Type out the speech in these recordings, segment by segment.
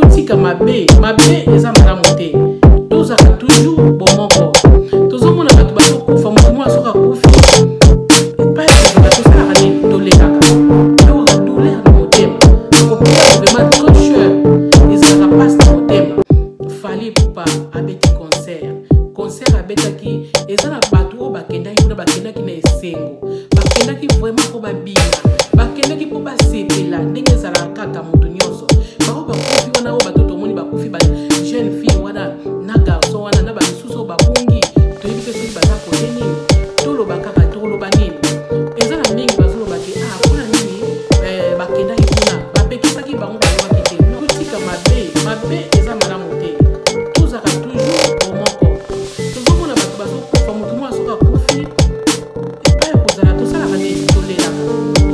Totika mabe, mabe eza malamu te. Tozalaka toujours bomoko. Tozomona bato bazokufa, moto moko soki akufi, epai ya kozala tosalaka nini? Tolelaka. Toyoka douleur na motema. Koperdre vraiment trop cher. Ezalaka mpasi na motema. Fally Ipupa abeti concert. Concert abetaki eza na bato oyo bakendaki kuna, bakendaki na esengo. Bakendaki vraiment mpo babina. Bakendaki mpo basepela ndenge ezalaka kaka moto nyonso. Bango bakufi wana, oyo bato tomoni bakufi, ba jeune fille wana na garçon wana na bamisusu oyo babungi, toyebi te soki baza kote nini. Toloba kaka, tokoloba nini? Eza na mingi bazoloba ke ah, mpona nini bakendaki kuna, bapekisaki bango, bayokaki te. Totika mabe, mabe eza malamu te. Tozalaka toujours bomoko. Tozomona bato bazokufa, moto moko soki akufi, epai ya kozala tosalaka nini? Tolelaka,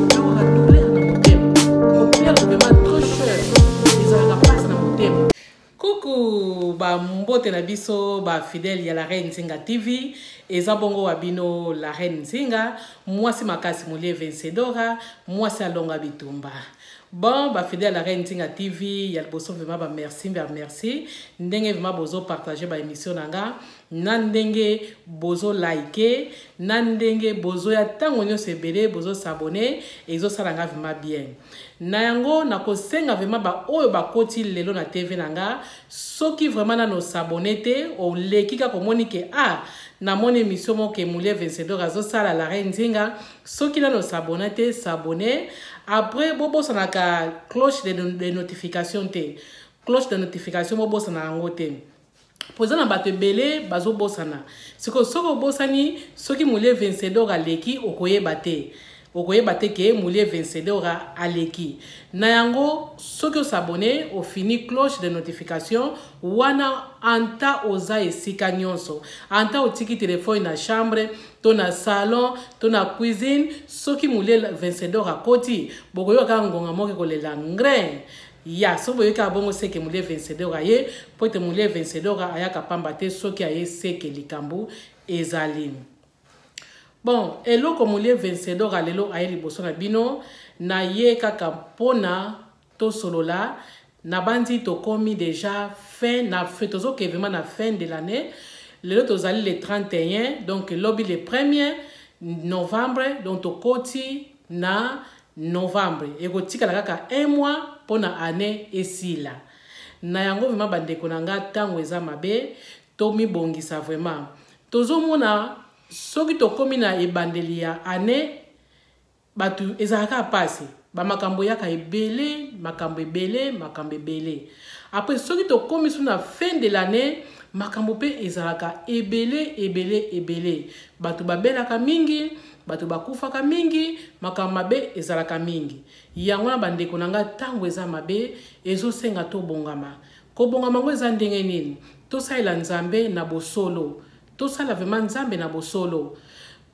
toyokaka douleur na motema. Koperdre vraiment trop cher, ezalaka mpasi na motema. Kuku, bambote na biso bafidèle ya La Reine Nzinga TV. Eza bongo wa bino La Reine Nzinga, mwasi makasi, molie vencedora, mwasi alonga bitumba. Bon, bafidèle ya La Reine Nzinga TV, ya liboso vraiment bamerci, bamerci ndenge vraiment bozopartage baémission na nga, na ndenge bozolike, na ndenge bozoya ntango nyonso ebele bozosabone, ezosala nga vraiment bien. Na yango nakosenga vraiment baoyo bakoti lelo na TV na nga, soki vraiment nano osabone te, oleki kaka, omoni ke ah, namoni émission moko ke Mulie Vencedor azosala, La Reine Nzinga, soki nano osabone te, s'abonne. Après bobosanaka cloche de notification te. Cloche de notification, bobosana yango te, po eza na bato ebele bazobosana. Sikoyo soki obosani, soki Mulie Vencedor aleki, okoyeba te, okoyeba te ke Mulie Vencedor aleki. Na yango soki osabone, ofini cloche de notification wana, anta oza esika nyonso, anta otiki telefone na chambre to na salon to na cuisine, soki Mulie Vencedor akoti, bokoyoka kaka ngonga moko ekolela ngrin ya. Soki boyoki kaka bongo, seke Mulie Vencedor aye, po ete Mulie Vencedor ayaka pamba te. Soki aye, seke likambo ezali bon. Eloko Mulie Vencedor lelo aye liboso na bino, na ye kaka mpona tosolola. Nabandi tokomi déjà fin na fin, tozoke vraiment na fin de l'année. Lelo tozali le 31, donc lobi le 1er novembre, donc tokoti na novembre, ekotikala kaka un mois mpona année esila. Na yango vraiment, bandeko na nga, ntango eza mabe, tomibongisa vraiment. Tozomona soki tokómi na ebandeli ya année, bato ezalaka mpasi, bamakambo eyaka ebele, makambo ebele, makambo ebele. Après soki tokómi so na fin de l'année, makambo mpe ezalaka ebele, ebele, ebele. Bato babelaka mingi, bato bakufaka mingi, makambo mabe ezalaka mingi. Yango na bandeko na ngai, ntango eza mabe, ezosenga tobongama. Kobongama yango eza ndenge nini? Tosalela Nzambe na bosolo, tosala vraiment Nzambe na bosolo.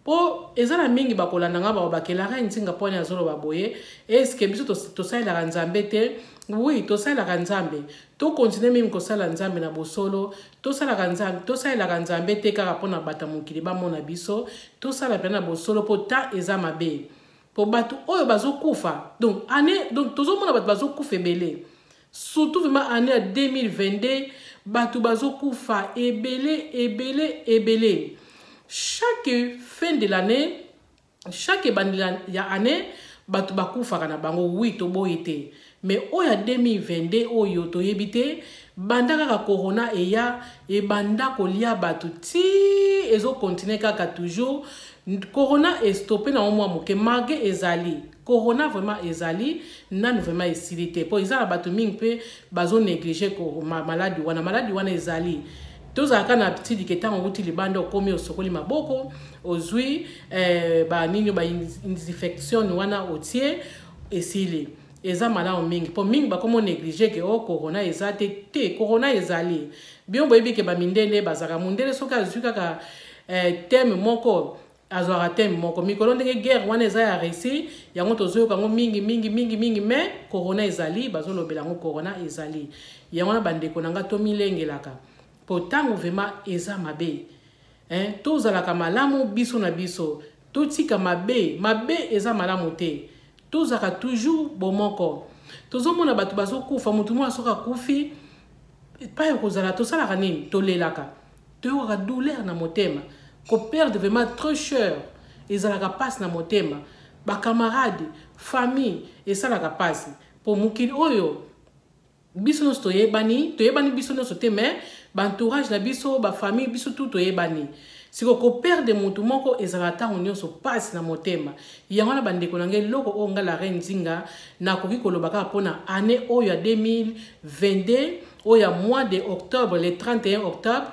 Mpo eza na mingi bakolanda nga, bakobakelaka Nzinga mpo ani azoloba boye. Eske biso tosalelaka Nzambe te? Oui, tosalelaka Nzambe. Tokontinue mingi kosala Nzambe na bosolo. Tosalaka Nzambe, tosalelaka Nzambe te kaka mpona bato ya mokili bamona biso. Tosala mpenza na bosolo, mpo ta eza mabe, mpo bato oyo bazokufa. Donc année, donc tozomona bato bazokufa ebele, surtout vraiment année ya 2022, bato bazokufa ebele, ebele, ebele. Chaque fin de l'année, chaque ebandeli ya année, bato bakufaka na bango. Oui, toboyi te, mais oyo ya 2022 oyo toyebi te. Banda kaka corona eya, ebanda kolia bato ti ezokontinue kaka toujours. Corona estope nango mwa moke, malgré ezali corona, vraiment ezali nanu vraiment esili te, mpo eza na bato mingi mpe bazonéglige maladi wana. Maladi wana ezali, tozalaka na habitude ke ntango outi libanda, okomi, osokoli maboko, ozwi banini, bainfection wana otie, esili. Eza malamu mingi, mpo mingi bakoma onéglige ke o corona eza te. Te, corona ezali. Bino boyebi ke bamindele bazalaka, mondele soki azwi kaka thème moko, azwaka thème moko. Mikolo ndenge guerre wana eza ya Russie, yango tozoyoka yango mingi, mingi, mingi, mingi, mais corona ezali, bazolobela yango, corona ezali. Yango wana, bandeko na nga, tomilengelaka, mpo ntango vraiment eza mabe, hein? Tozalaka malamu biso na biso, totika mabe, mabe eza malamu te. Tozalaka toujours bomoko. Tozomona bato bazokufa, motu moko soki akufi, epai ya kozala, tosalaka nini? Tolelaka, toyokaka douleur na motema. Koperdre vraiment trop cher ezalaka mpasi na motema. Bacamarade, famille, esalaka mpasi, mpo mokili oyo biso nyonso toyebani, toyebani biso nyonso te, mais baentourage na biso, bafamille, biso tu toyebani. Siko koperdre motu moko ezalaka ntango nyonso mpasi na motema. Yango wana, bandeko na ngai, eloko oyo ngai la reine Nzinga nakoki koloba kaka mpona année oyo ya 2022, oyo ya mois de octobre, le 31 octobre.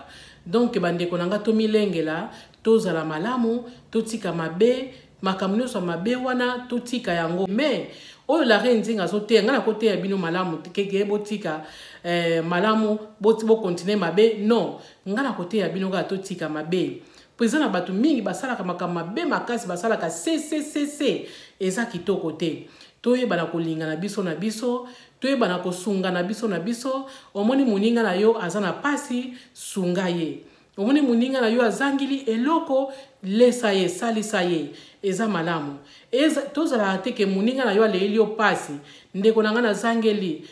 Donc bandeko na ngai, tomilengela, tozala malamu, totika mabe. Makambo nyonso ya mabe wana, totika yango. Mais oyo la reine Nzinga azoteya, ngai nakoteya bino malamu keke botika malamu, bokontinue mabe. Non, ngai nakoteya bino kaka totika mabe, mpo eza na bato mingi basalaka makambo mabe makasi, basalaka cccc, eza kitoko te. Toyebana kolingana biso na biso, toyebana kosunga na biso na biso. Omoni moninga na yo aza na pasi, sunga ye. Omoni moninga na yo azangili eloko, lesa ye, salisa ye, eza malamu. Tozalaka te ke moninga na yo aleyeli yo pasi: "Ndeko na ngai, nazangeli,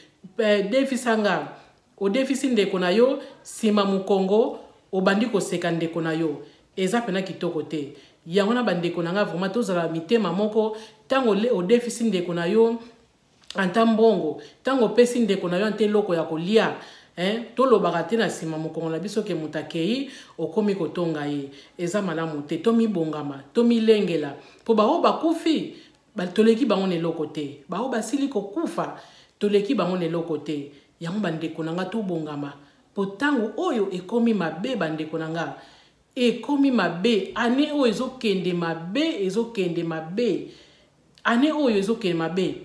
defisa nga." Odefisi ndeko na yo, nsima mokongo obandi koseka ndeko na yo, eza mpenza kitoko te. Yango na bandeko na ngai, vraiment tozala mitema moko. Ntango odefisi ndeko na yo anta mbongo, ntango opesi ndeko na yo ante eloko ya kolia, tolobaka te na nsima mokongo na biso ke moto akei, okomi kotonga ye, eza malamu te. Tomibongama, tomilengela, mpo baoyo bakufi, toleki bango na eloko te. Baoyo basili kokufa, toleki bango na eloko te. Yango bandeko na nga, tobongama, mpo ntango oyo ekomi mabe. Bandeko na nga, ekomi mabe. Année oyo ezokende mabe, ezokende mabe. Année oyo ezokende mabe.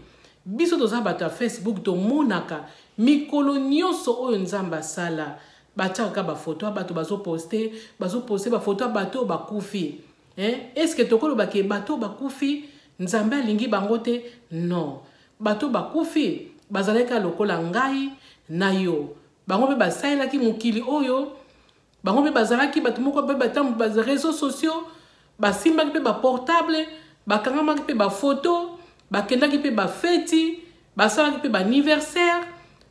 Biso toza bato ya Facebook, tomonaka mikolo nyonso oyo Nzambe asala, batiaka kaka bafoto ya bato, bazoposte, bazoposte bafoto ya bato oyo bakufi, eh? Est-ce tokoloba ke bato oyo bakufi, Nzambe alingi bango te? Non, bato bakufi bazalaki kaka lokola ngai na yo. Bango mpe basalelaki mokili oyo, bango mpe bazalaki bato moko mpe batambo ba réseaux sociaux, basimbaki mpe baportable, bakangamaki mpe bafoto, bakendaki mpe bafeti, basalaki mpe baanniversaire,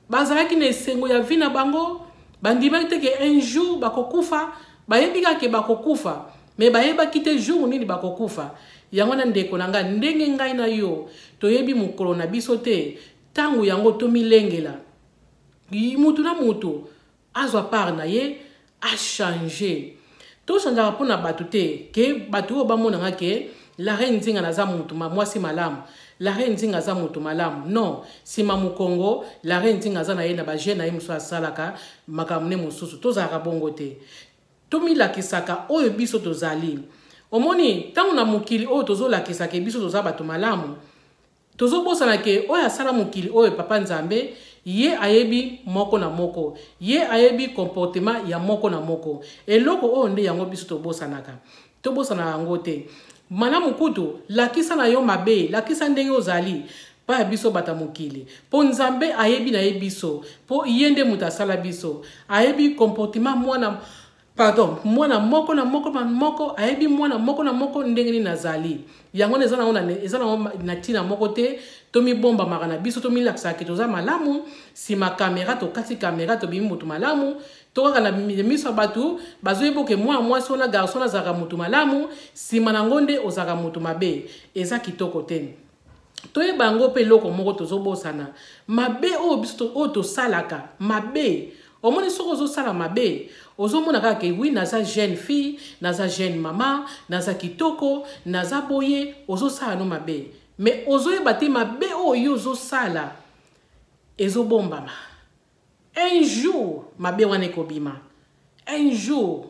bazalaki na esengo ya vie na bango. Bandimaki te ke un jour bakokufa. Bayebi kaka ke bakokufa, mais bayebaki te jour nini bakokufa. Yango wana, ndeko na ngai, ndenge ngai na yo toyebi mokolo na biso te, ntango yango tomilengela. Mutu na mutu azwa part na ye, achange. Tochangeaka mpona bato te, ke bato oyo bamonanga ke la reine Nzinga naza mutu mwasi malamu, la reine Nzinga aza moto malamu. Non, nsima mokongo la reine Nzinga aza na ye na bajeune na ye mosusu, asalaka makambo ne mosusu. Tozalaka bongo te. Tomilakisaka oyo biso tozali. Omoni, ntango na mokili oyo tozolakisaka biso toza bato malamu, tozobosana ke oyo asala mokili oyo, papa Nzambe, ye ayebi moko na moko, ye ayebi comportement ya moko na moko. Eloko oyo nde yango biso tobosanaka. Tobosana yango te. Malamu kutu lakisa na yo mabe, lakisa ndenge ozali mpa ya biso bata mokili, mpo Nzambe ayebi na ye biso, mpo ye nde moto asala biso, ayebi comportement mwana, pardon, mwana moko na moko na moko, ayebi mwana moko na moko ndenge nini azali. Yango wana eza nango na ntina moko te tomibombamaka na biso, tomilakisaka ke toza malamu. Nsima kamera, tokati kamera, tobimi motu malamu, to kaka na miso ya bato bazoyeba oke mwana mwasi wana, garçon azalaka motu malamu, nsima nango nde ozalaka motu mabe. Eza kitoko te. Toyeba yango mpe. Eloko moko tozobosana, mabe oyo biso oyo tosalaka mabe. Omoni, soki ozosala mabe, ozomona kaka ke oui, naza jeune fille, naza jeune mama, naza kitoko, naza boye, ozosala no mabe, mais ozoyeba te mabe oyo ozosala ezobombama. Un jour mabe wana ekobima, un jour.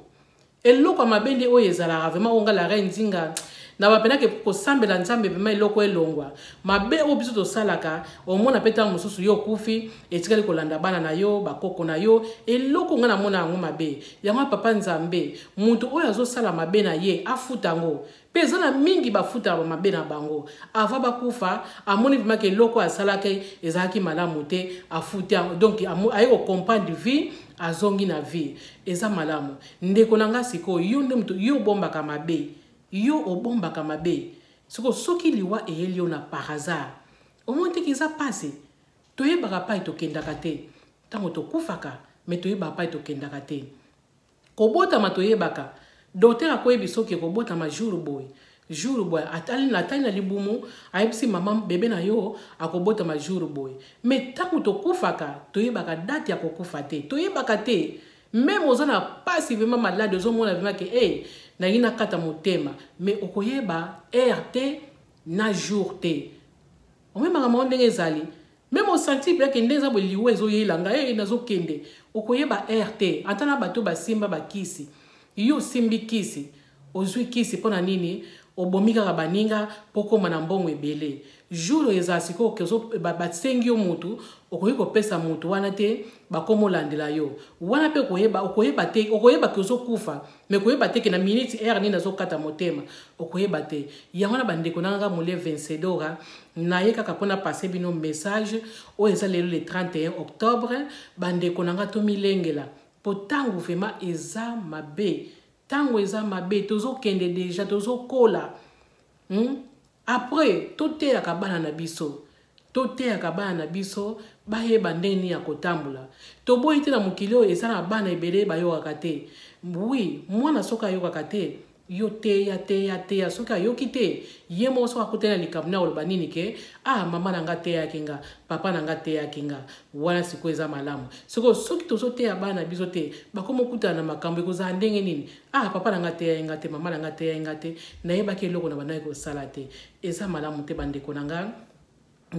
Eloko ya mabe nde oyo ezalaka vraiment, oyo nga la reine Nzinga na bapenaki kosambela Nzambe vraiment eloko elongwa, mabe oyo biso tosalaka. Omona mpe ntango mosusu yo okufi, etikali kolanda bana na yo, bakoko na yo. Eloko nga namona yango mabe yango ya papa Nzambe, moto oyo azosala mabe na ye afuta yango. Mpe eza na mingi bafutaka bamabe na bango avant bakufa. Amoni vraiment ke eloko oyo asalaki ezalaki malamu te, afuti yango. Donc aye kocomprendre vie, azongi na vie, eza malamu. Ndeko na nga, sikoyo yo nde moto yo obombaka mabe, yo obombaka mabe, sikoyo soki liwa eyeli yo na par hasard, omoni teke eza pasi. Toyebaka pai tokendaka te ntango tokufaka, me toyebaka pai tokendaka te. Kobotama toyebaka, docteur akoyebi soki ekobotama jour boye, jour boye, atali atali na libumu, ayebisi mama bebe na yo akobotama jour boye. Me ntango tokufaka, toyebaka date ya kokufa te, toyebaka te. Même oza na pasi vraiment, malade, ozomona vraiment ke hey, nalingi nakata motema, mais okoyeba heure te na jour te. Omoi makambo yango ndenge ezali, même osanti mpe ke ndenge eza boye, liwa ezoyela ngai, hey, nazokende, okoyeba heure te. Ata na bato basimba bakisi, yo osimbi kisi, ozwi kisi mpo na nini? Obomi kaka baninga mpo kóma na mbongo ebele. Jour oyo ezala sikoyo basengi yo mutu, okoki kopesa mutu wana te, bakóma olandela yo wana mpe okoyeba, okoyeba te. Okoyeba ke ozokufa, me koyeba te ke na minute, heure nini azokata motema, okoyeba te. Yango wana, bandeko na nga, Mole Vencedora naye kaka mpona pase bino message oyo eza lelo le 31 octobre. Bandeko na nga, tomilengela mpo ntango vraiment eza mabe, ntango eza mabe, tozokende déjà, tozokola, Après, toteyaka bana na biso, toteyaka bana na biso bayeba ndenge nini ya kotambola. Toboyi te, na mokili oyo eza na bana ebele bayokaka te. Oui, mwana soki ayokaka te, yo teya, teya, teya. Soki ayoki te, ye moko soki akutani na likambo na koloba nini ke ah, mama na nga teyaki nga, papa na nga teyaki nga, wana sikoyo eza malamu. Sikoyo soki tozoteya bana na biso te, bakoma okutana na makambo, ekozala ndenge nini? Ah, papa na nga teyaki nga te, mama na nga teyaki nga te, nayebaki eloko na bandaki kosala te. Eza malamu te, bandeko na nga.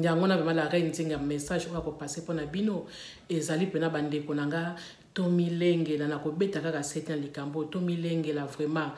Yango na vraiment la reine Nzinga, message oyo akopase mpo na bino ezali mpena, bandeko na nga, tomilengela. Na kobeta kaka sete na likambo, tomilengela vraiment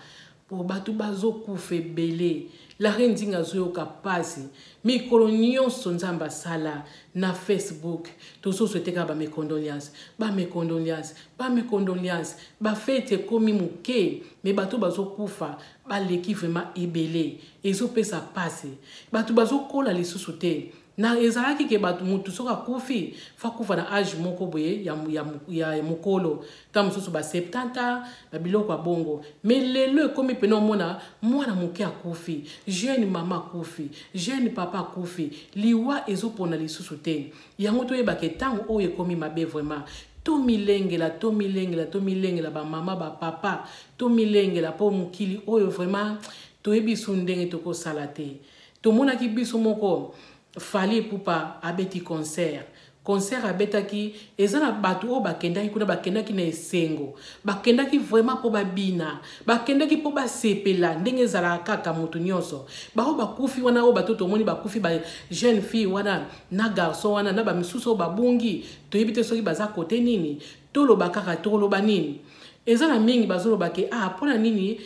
po bato bazokufa ebele. La reine Nzinga azoyoka mpasi mikolo nyonso. Nzambe asala na Facebook, tozoswete kaka bames condoléances, bames condoléances, bames condoléances. Bafete ekomi moke, me bato bazokufa baleki vraiment ebele. Ezopesa mpasi, bato bazokola lisusu te. Na ezalaki ke bato, motu soki akufi, fa kufa na age moko boye ya mokolo, ntango mosusu ba 70, babiloko ya bongo. Me lelo ekomi mpena omona mwana moke akufi, jeune mama akufi, jeune papa akufi. Liwa ezopona lisusu te. Yango toyebaka ntango oyo ekomi mabe vraiment. Tomilengela, tomilengela, tomilengela, bamama, bapapa, tomilengela mpo mokili oyo vraiment toyebi so ndenge tokosala te. Tomonaki biso moko Fally Ipupa abeti concert. Concert abetaki, eza na bato oyo bakendaki kuna, bakendaki na esengo, bakendaki vraiment mpo babina, bakendaki mpo basepela ndenge ezalaka kaka moto nyonso. Baoyo bakufi wana, oyo bato tomoni bakufi, ba jeune fille wana na garçon wana na bamisusu oyo babungi, toyebi te soki baza kote nini. Toloba kaka, toloba nini? Eza na mingi bazoloba ke ah, mpona nini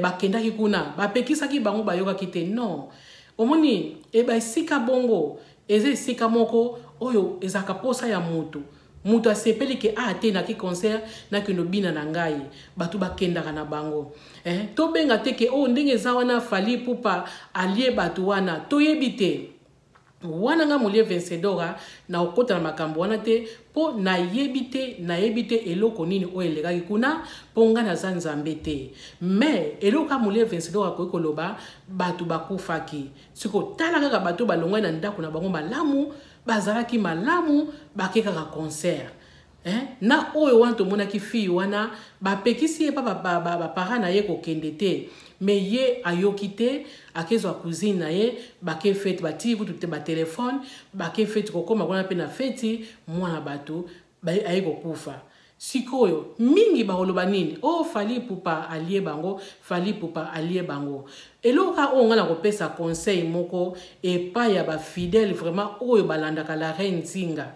bakendaki kuna, bapekisaki bango, bayokaki te. Non, omoni eba esika bongo eza esika moko oyo ezalaka posa ya motu. Moto asepeli ke ah te, naki concert, nakende obina na ngai, bato bakendaka na bango. Tobenga te ke oyo oh, ndenge eza wana Fally Ipupa alie bato wana, toyebi te. Wana nga Molie Vencedora na okota na makambo wana te, mpo nayebi te, nayebi te eloko nini oyo elekaki kuna, mpo nga naza Nzambe te. Mais eloko kaka Molie Vencedora akoki koloba, bato bakufaki. Sikoyo tala kaka bato balongwai na ndako na bango malamu, bazalaki malamu, bake kaka concert. Na oyo wana tomonaki fille wana, bapekisi ye pa bapara na ye kokende te, me ye ayoki te, akezwa cousine na ye, bake fete, batiki kutu te batelefone, bake fete. Kokóma kuna mpe na feti, mwana bato aye kokufa. Sikoyo mingi bakoloba nini? O oh, Fally Ipupa alie bango, Fally Ipupa alie bango. Eloko kaka oyo ngai na kopesa conseil moko epai ya bafidèle vraiment oyo balandaka la reine Nzinga,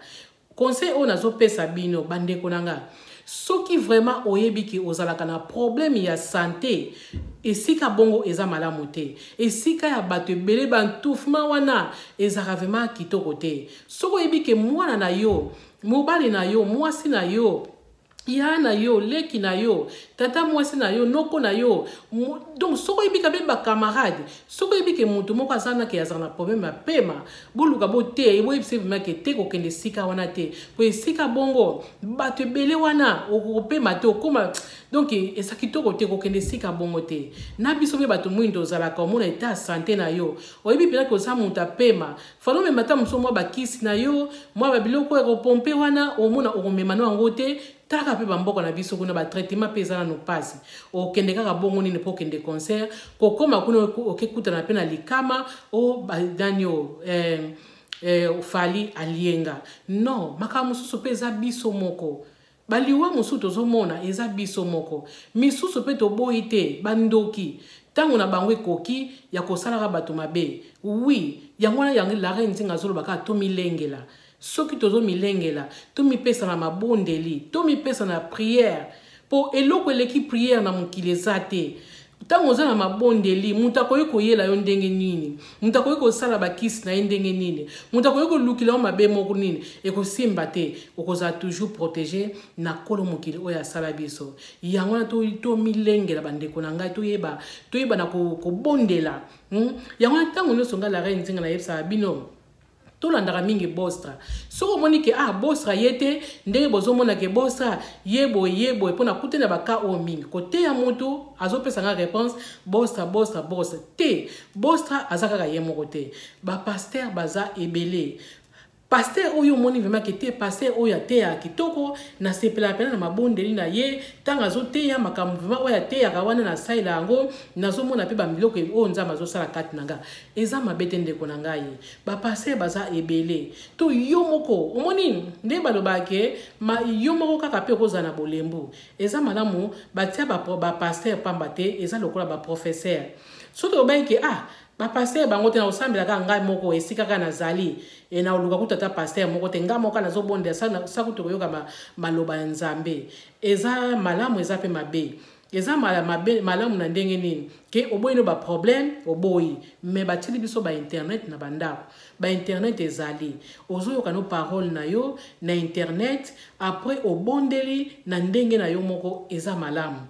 conseil oyo nazopesa bino, bandeko na nga, soki vraiment oyebi ke ozalaka na problème ya santé, esika bongo eza malamu te. Esika ya bato ebele, bantufuma wana ezalaka vraiment kitoko te. Soki oyebi ke mwana na yo, mobali na yo, mwasi na yo, Ya na yo, leki na yo, tata mwasi na yo, noko na yo. Donc soki oyebi ka mpe bacamarade, soki oyebi ke moto moko aza na ke azala na problème ya pema, boluka boteya, boyebisa vraiment ke te, kokende esika wana te, po esika bongo bato ebele wana, okopema te, okoma. Donc eza kitoko te kokende esika bongo te. Na biso mpe bato mwindo, ozalaka omona état ya santé na yo, oyebi mpenza ke oza moto apema, falo omema ata mosusu mwa bakisi na yo, mwa babiloko ya kopompe wana, omona okomema no yango te. Talaka mpe bamboka na biso kuna, batraitement mpe eza nano mpasi. Okende kaka bongo nini mpo okende concert, kokóma kuna okekutana mpe na likama o banani o Fally alienga. Non, makambo mosusu mpe eza biso moko. Baliwa mosusu tozomona eza biso moko, misusu mpe toboyi te. Bandoki, ntango na bango ekoki ya kosalaka bato mabe. Oui, yango wana yango la reine Nzinga azoloba kaka tomilengela. Soki tozomilengela, tomipesa na mabondeli, tomipesa na prière, mpo eloko eleki prière na mokili eza te. Ntango oza na mabondeli, moto akoki koyela yo ndenge nini? Moto akoki kosala bakisi na ye ndenge nini? Moto akoki kolukila yo mabe moko nini? Ekosimba te. Okozala toujours protégé na Nkolo mokili oyo asala biso. Yango wana tomilengela, bandeko na ngai, toyeba na kobondela. Yango wana ntango nyonso ngai la reine Nzinga nayebisaka bino, tolandaka mingi Bostra. Soki omoni ke ah, Bostra ye te, ndenge bozomona ke Bostra ye boye, ye boye, mpo nakute na baka oyo mingi koteya, motu azopesa nga réponse: "Bostra, Bostra, Bostra." Te, Bostra aza kaka ye moko te, bapasteur baza ebele. Pasteur oyo omoni vraiment ke te, pasteur oyo ateyaka kitoko, nasepelaka mpena na mabondeli na ye, ntango azoteya makambo vraiment oyo ateyaka wana, nasalela yango, nazomona mpe bamiloko oyo Nzambe azosala kati na nga. Eza mabe te, ndeko na ngai. Bapasteur baza ebele. To yo moko omoni nde balobaka ke yo moko kaka mpe okozala na bolembu. Eza malamu batia bapasteur pamba te, eza lokola baprofesseur. Soki obangi ke ah, bapasteur bango te, na kosambela kaka ngai moko esika kaka nazali, na koluka kuta ata pasteur moko te, ngai moko nazobondela, sa kutu koyoka maloba ya Nzambe. Eza malamu, eza mpe mabe. Eza mabe, malamu na ndenge nini? Ke oboyi no baproblème, oboyi. Mais batieli biso bainternet na bandako, bainternet ezali, ozoyoka no parole na yo na internet, après obondeli na ndenge na yo moko. Eza malamu,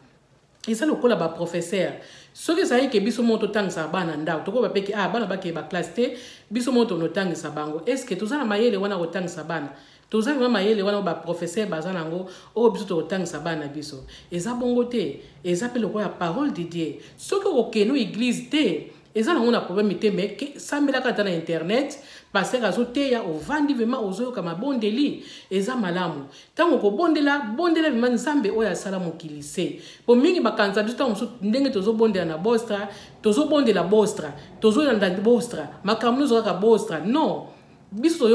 eza lokola baprofesseur. Soki ezalaki ke biso moko totangisaka bana ndako, tokoba mpe ke ah, bana bakeye baklasse te, biso moko tonotangisa bango. Est-ce toza na mayele wana kotangisa bana? Toza vraiment mayele wana oyo baprofesseur baza nango, oyo biso tokotangisa bana na biso? Eza bongo te. Eza mpe lokola parole de Dieu. Soki okokende église te, eza nango na problème te, mais sambelaka ata na internet. Pasteur azoteya, ovandi vraiment, ozoyoka mabondeli, eza malamu. Ntango okobondela, bondela vraiment Nzambe oyo asala mokili se. Po mingi bakanisa biso ntango mosusu ndenge tozobondela na Bostra, tozobondela Bostra, tozolanda Bostra, makambo nyonso kaka Bostra. Non, biso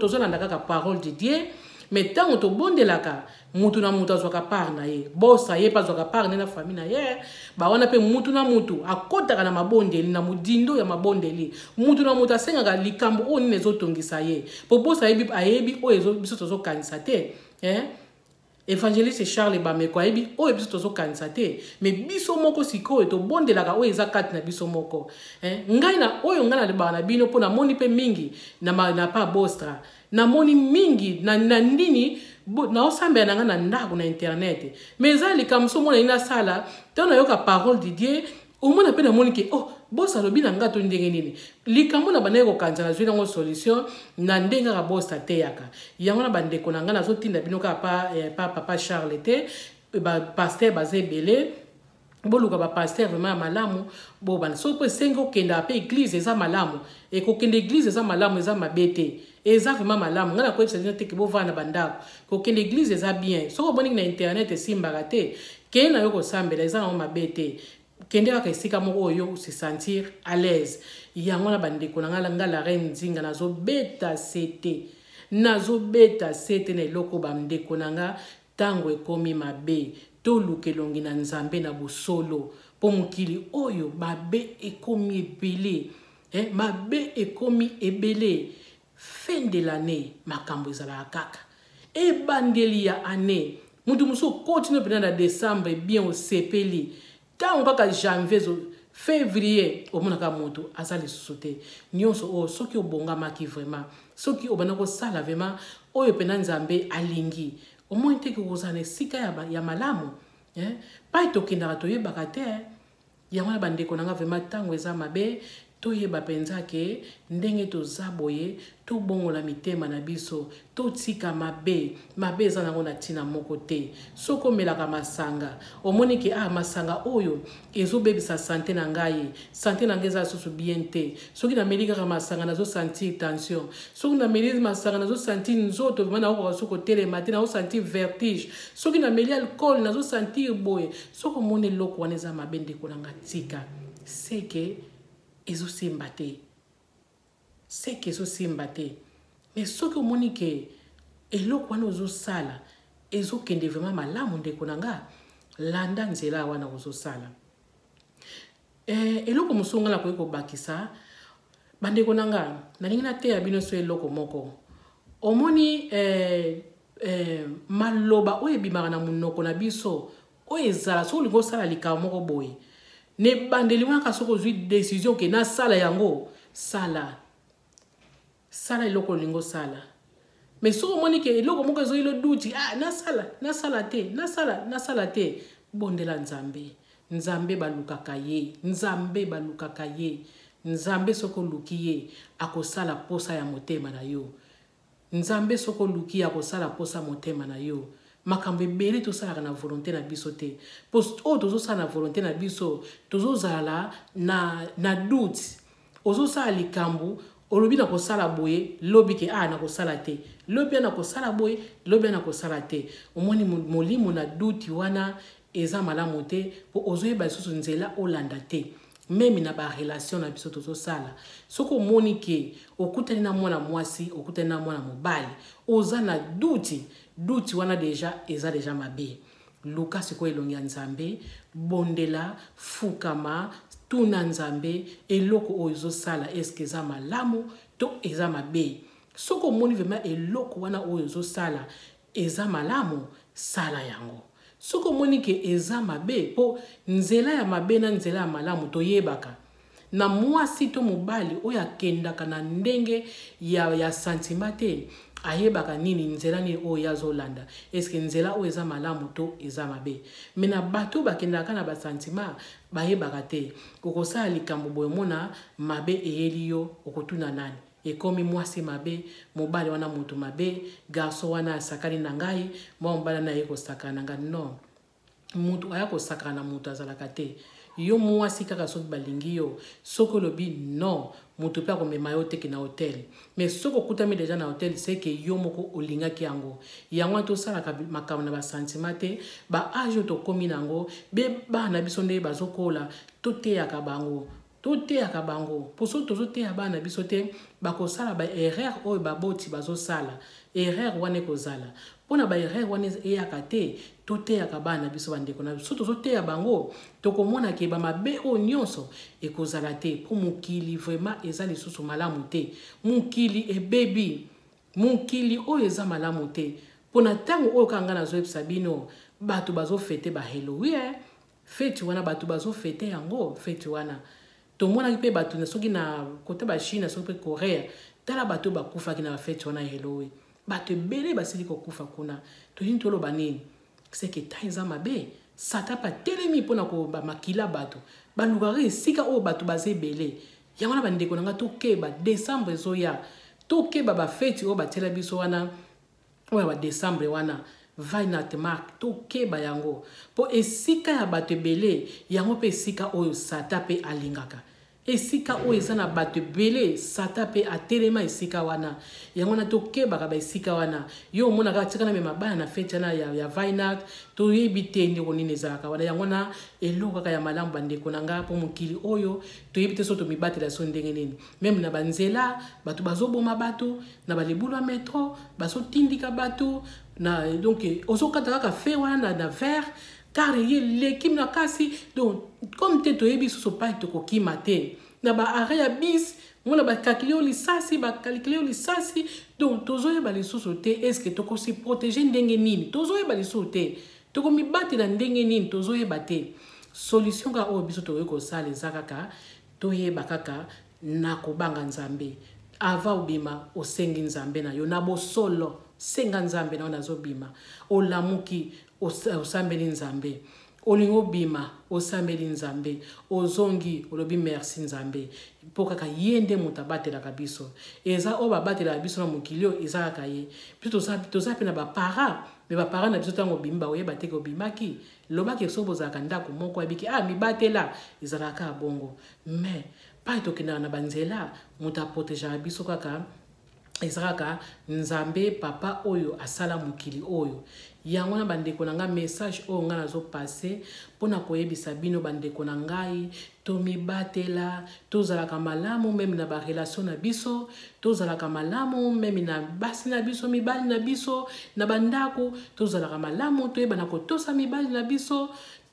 tozolanda kaka parole de Dieu. Mais ntango tobondelaka, mutu na mutu azwaka part na ye. Bosa ye mpe azwaka part nde na famille na ye bawana mpe. Mutu na mutu akɔtaka na mabondeli, na modindo ya mabondeli. Mutu na mutu asengaka likambo oyo nini ezotongisa ye, po bosa ayebi, ayebi oyo biso tozokanisa te, eh? Évangéliste Charles Bameko ayebi oyo biso tozokanisa te. Mais biso moko sikoyo tobondelaka oyo eza kati na biso moko, eh? Ngai na oyo ngai nalobaka na bino, mpo namoni mpe mingi na pa Bostra, namoni mingi na nini, naosambela na ngai na ndako na internet. Mais eza likambo so omona nini nasala, ntango nayoka parole de Dieu, omona mpe namoni ke oh, bosa alobi na ngai to ndenge nini, likambo na bandaki kokanisa, nazwi nango solution na ndenge kaka bosa ateyaka. Yango na bandeko na ngai, nazotinda bino kaka pa papa Charles te, bapasteur baza ebele. Boluka bapasteur vraiment ya malamu, bobanda. Soki mpo esengi okendaka mpe église, eza malamu. Ekokende église eza malamu, eza mabe te, eza vraiment malamu. Ngai nakoyebisa bino te ke bovanda na bandako. Kokende église eza bien. Soki omoniki na internet esimbaka te, kende na yo kosambela, eza nango mabe te. Kende kaka esika moko oyo se sentir à l'aise. Yango na bandeko na ngai, nga la reine Nzinga nazobeta sete, nazobeta sete na eloko. Bandeko na nga, ntango ekomi mabe, toluka elongi na Nzambe na bosolo, mpo mokili oyo mabe ekomi ebele, eh, mabe ekomi ebele. Fin de l'année, makambo ezalaka kaka ebandeli ya année. Mutu mosusu okoti no mpena na décembre bien, osepeli. Ntango kaka janvier, février, omonaka moto aza lisusu te. Nyonso oyo, soki obongamaki vraiment, soki obanda kosala vraiment oyo mpena Nzambe alingi. Omoni te ke okozala na esika ya, ya malamu, eh? Pai tokendaka toyebaka te. Yango wana bandeko na nga, vraiment ntango eza mabe, toyeba mpenza ke ndenge toza boye, tobongola mitema na biso, totika mabe. Mabe eza nango na ntina moko te. Soki omelaka masanga, omoni ke ah, masanga oyo ezobebisa santé na ngai, santé na ngai eza lisusu bien te. Soki nameli kaka masanga, nazosentir tension. Soki nameli masanga, nazosentir nzoto vraiment nakokoka soki kotelema te, nazosentir vertige. Soki nameli alcool, nazosentir boye. Soki omoni eloko wana eza mabe, ndeko na nga, tika. Seke ezosimba te, seke ezosimba te. Mais soki omoni ke eloko wana ozosala ezokende vraiment malamu, ndeko na nga, landa nzela wana ozosala. Eloko mosusu nga nakoki kobakisa, bandeko na nga, nalingi nateya bino so eloko moko. Omoni maloba oyo ebimaka na monoko na biso, oyo ezala soki olingi osala likambo moko boye, na ebandeli wana kaka soki ozwi décision ke nasala yango, sala, sala eloko olingi osala. Mais soki omoni ke eloko moko ezoyilo duti, ah, nasala, nasala te, nasala, nasala te, bondela Nzambe. Nzambe balukaka ye, Nzambe balukaka ye. Nzambe soki oluki ye, akosala posa ya motema na yo. Nzambe soki oluki ye, akosala posa motema na yo. Makambo ebele tosalaka na volonté na biso te, po oyo tozosala na volonté na biso, tozozala na doute. Ozosala likambo, olobi na kosala boye, lobi ke ah, nakosala te, lobi ya nakosala boye, lobi ya nakosala te. Omoni molimo na doute wana eza malamu te, mpo ozoyeba lisusu nzela olanda te. Même na barelation na biso tozosala, soki omoni ke okutani na mwana mwasi, okutani na mwana mobali, oza na doute, doute wana déjà eza déjà mabe. Luka sikoyo elongi ya Nzambe, bondela, fukama, tuna Nzambe eloko oyo ozosala, eske eza malamu to eza mabe. Soki omoni vraiment eloko wana oyo ozosala eza malamu, sala yango. Soki omoni ke eza mabe, mpo nzela ya mabe na nzela ya malamu toyebaka. Na mwasi to mobali oyo akendaka na ndenge ya sentiment te, ayebaka nini, nzela nini oyo ye azolanda, eske nzela oyo eza malamu to eza mabe. Mais na bato bakendaka na basentiment, bayebaka te. Okosala likambo boye, omona mabe eyeli yo, okotuna nani? Ekomi mwasi mabe, mobali wana moto mabe, garçon wana asakani na ngai, mwa mobali wana aye kosakana na ngai. Non, moto aya kosakana na moto azalaka te. Yo mwasi kaka soki balingi yo, soki olobi non, moto mpe akomema yo teke na hotel. Mais soki okutami déjà na hotel, c'est que yo moko olingaki yango. Yango wana tosalaka makambo na basentiment te. Baâge oyo tokómi nango, be bana na biso nde bazokola, toteyaka bango, toteyaka bango, mpo soki tozoteya bana na biso te, bakosala baerreur oyo baboti bazosala. Erreur wana ekozala mpona baerreur wana eyaka te. Toteyaka bana na biso, bandeko na biso. Tozoteya bango, tokomona ke bamabe oyo nyonso ekozala te, mpo mokili vraiment eza lisusu malamu te. Mokili ebebi, mokili oyo eza malamu te. Mpo na ntango oyo kaka ngai nazoyebisa bino, bato bazofêter ba Halloween. Feti wana bato bazofêter yango. Feti wana tomonaki mpe bato soki na kota Bachine, soki mpe Korea. Tala bato bakufaki na bafeti wana ya Halloween, bato ebele basili kokufa kuna. Toyini toloba nini? Seke ta eza mabe. Satan mpe atelemi mpona komakila bato, balukaka esika oyo bato baza ebele. Yango wana bandeko na ngai, tokeba. Décembre ezoya, tokeba bafeti oyo batiela biso wana, oyo ya badécembre wana, Weihnachtsmarkt. Tokeba yango, mpo esika ya bato ebele yango mpe esika oyo Satan mpe alingaka. Esika oyo eza na bato ebele, Satan mpe atelema esika wana. Yango wana tokebaka baesika wana. Yo omonaka tika na mema bana na feti wana ya Weihnacht, toyebi te ndeko nini ezalaka wana. Yango wana eloko kaka ya malamu, bandeko na nga, mpo mokili oyo toyebi te so tomibatela so ndenge nini. Même na banzela bato bazoboma bato, na balibulu ya métro bazotindika bato na, donc ozokata kaka fe wana na vert car ye eleki makasi. Donc comme te toyebi susu pai tokokima te. Na baarrêt ya bus mona bacalculer yo lisasi, bacalculer yo lisasi. Donc tozoyeba lisusu te est-ce tokosi protéger ndenge nini, tozoyeba lisusu te tokomibatela ndenge nini, tozoyeba te. Solution kaka oyo biso tokoki kosala eza kaka toyeba kaka na kobanga Nzambe. Avant obima, osengi Nzambe na yo na bosolo. Senga Nzambe na yo, nazobima. Olamuki, osambeli Nzambe. Olingi obima, osambeli Nzambe. Ozongi, olobi merci Nzambe, mpo kaka ye nde moto abatelaka biso. Eza oyo babatelaka biso na mokili oyo, eza kaka ye. Biso toza mpe na baparents, mais baparents na biso, ntango obimi, bakoyeba te ke obimaki. Lobaki soki bozalaka ndako moko, ayebiki: "Ah, mibatela." Ezalaka kaka bongo. Mais pai tokendaka na banzela, moto aprotégeaka biso kaka eza kaka Nzambe Papa oyo asala mokili oyo. Yango na bandeko na ngai, message oyo ngai nazopasser mpona koyebisa bino, bandeko na ngai, tomibatela, tozalaka malamu même na barelations na biso, tozalaka malamu même na basi na biso, mibali na biso na bandako, tozalaka malamu, toyebana kotosa mibali na biso.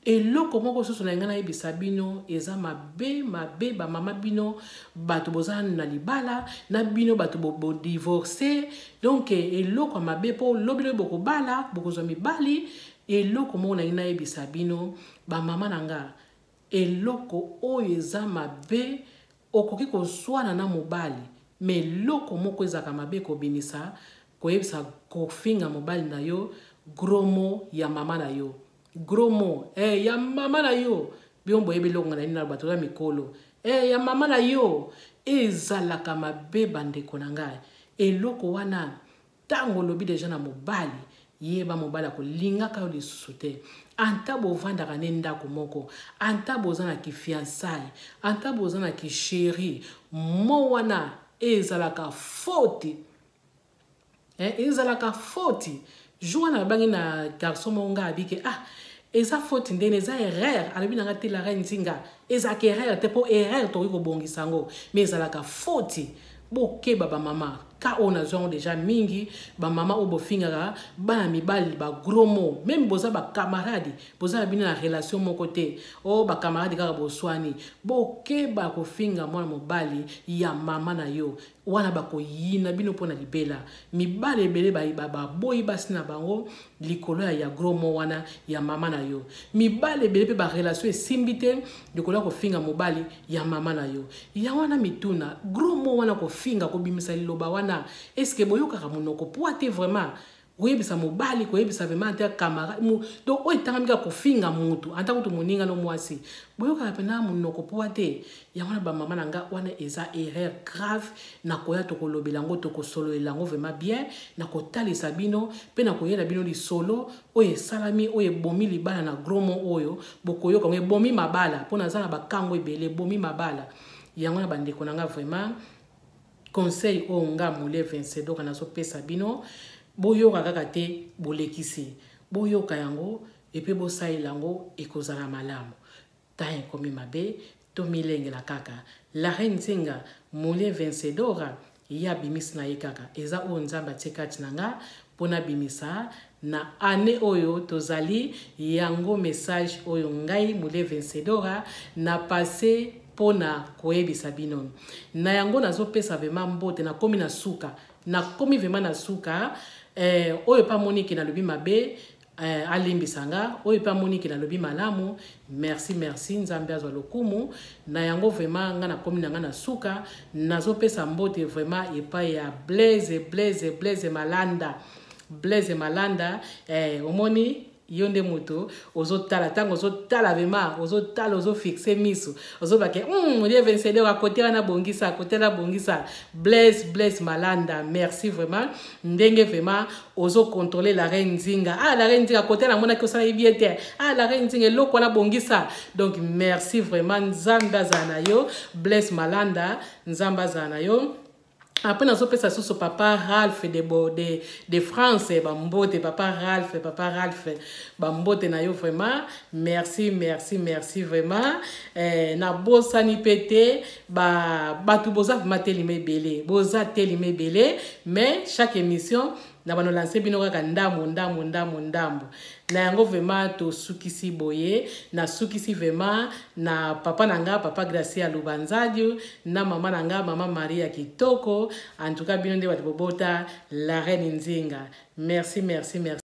Eloko moko susu na ngai nayebisa bino, eza mabe mabe, bamama, bino bato boza na libala, na bino bato bodivorcer. Donc eloko ya mabe, mpo lobi lobi bokobala, bokozwa mibali. Eloko moko na ngai nayebisa bino, bamama na nga, eloko oyo eza mabe, okoki kozwana na mobali, mais eloko moko ezalaka mabe, kobimisa, koyebisa, kofinga mobali na yo gros mot ya mama na yo, gros mot ya mama na yo. Bino boyebi eloko nga na nini na bato ya mikolo, ya mama na yo, ezalaka mabe, bandeko na ngai. Eloko wana, ntango olobi déjà na mobali, yeba mobali akolingaka yo lisusu te. Ata bovandaka ne ndako moko, ata boza na kifiançailles, ata boza na kichéri, mo wana ezalaka faute, ezalaka faute. Jour wana babangi na garçon moko, ngai abike: "Ah, eza faute ndenge eza erreur." Alobi nanga te: "La reine Nzinga, ezalaka erreur te, mpo erreur tokoki kobongisa yango, mais ezalaka faute." Bokeba, bamama. Ka oyo nazwa yango déjà mingi, bamama oyo bofingaka bana mibali bagros mots, même boza bacamarade, boza na bino na relation moko te, oyo bacamarade kaka boswani, bokeba kofinga mwana mobali ya mama na yo wana, bakoyina bino mpo na libela. Mibali ebele baboyi basi na bango likolo ya gros mot wana ya mama na yo. Mibali ebele mpe barelations esimbi te likolo ya kofinga mobali ya mama na yo. Ya wana mituna, gros mot wana, kofinga, kobimisa liloba wana, est-ce boyokaka monoko po te vraiment koyebisa mobali, koyebisa vraiment te camarade? Donc oyo etangami kaka kofinga mutu, ata kutu moninga no mwasi, boyokaka mpena monoko po te. Yango wana, bamama na nga, wana eza erreur grave. Nakoya, tokolobela yango, tokosololela yango vraiment bien, nakotalisa bino mpe nakoyela bino lisolo oyo esalami, oyo ebomi libala na gros mot oyo. Bokoyoka yango, ebomi mabala, mpo naza na bakango ebele ebomi mabala. Yango na bandeko na nga, vraiment conseil oyo nga Mole Vincedoka nazopesa bino, boyoka kaka te, bolekisi, boyoka yango et puis bosalela yango, ekozala malamu. Temps ekomi mabe, tomilengela kaka. La reine Nzinga Mole Vencedora, ye abimisi na ye kaka, eza oyo Nzambe atie kati na nga mpo nabimisa na année oyo tozali. Yango message oyo ngai Mole Vencedora na passe mpona koyebisa bino. Na yango nazopesa vraiment mbote. Nakomi na suka, nakomi vraiment na suka. Oyo mpe amoniki nalobi mabe, alimbisa nga. Oyo mpe amoniki nalobi malamu, merci, merci, Nzambe azwa lokumu. Na yango vraiment nga nakomi na nga na suka. Nazopesa mbote vraiment epai ya Blaise, Blaise, Blaise Malanda, Blaise Malanda. Omoni yo nde moto ozotala, ntango ozotala vraiment, ozotala, ozofixer miso, ozobake olie Vencedor akote wana, bongisa, akote wana, bongisa. Blaise, Blaise Malanda, merci vraiment ndenge vraiment ozocontrôler la reine Nzinga. "Ah, la reine Nzinga, kote namonaki osalaki bien te. Ah, la reine Nzinga, eloko wana bongisa." Donc merci vraiment, Nzambe azala na yo. Blaise Malanda, Nzambe azala na yo. Après nazopesa susu papa Ralph de France bambote. Papa Ralph, papa Ralph, bambote na yo vraiment. Merci, merci, merci vraiment. Nabosani mpe te bato boza vraiment telema ebele, boza telema ebele, mais chaque émission na banolancer bino kaka ndambo ndambo ndambo ndambo. Na yango vraiment tosukisi boye. Nasukisi vraiment na papa na nga, papa Gracia Lubanzadio, na mama na nga, mama Maria Kitoko. En tout cas bino nde bato bobota la reine Nzinga. Merci, merci, merci.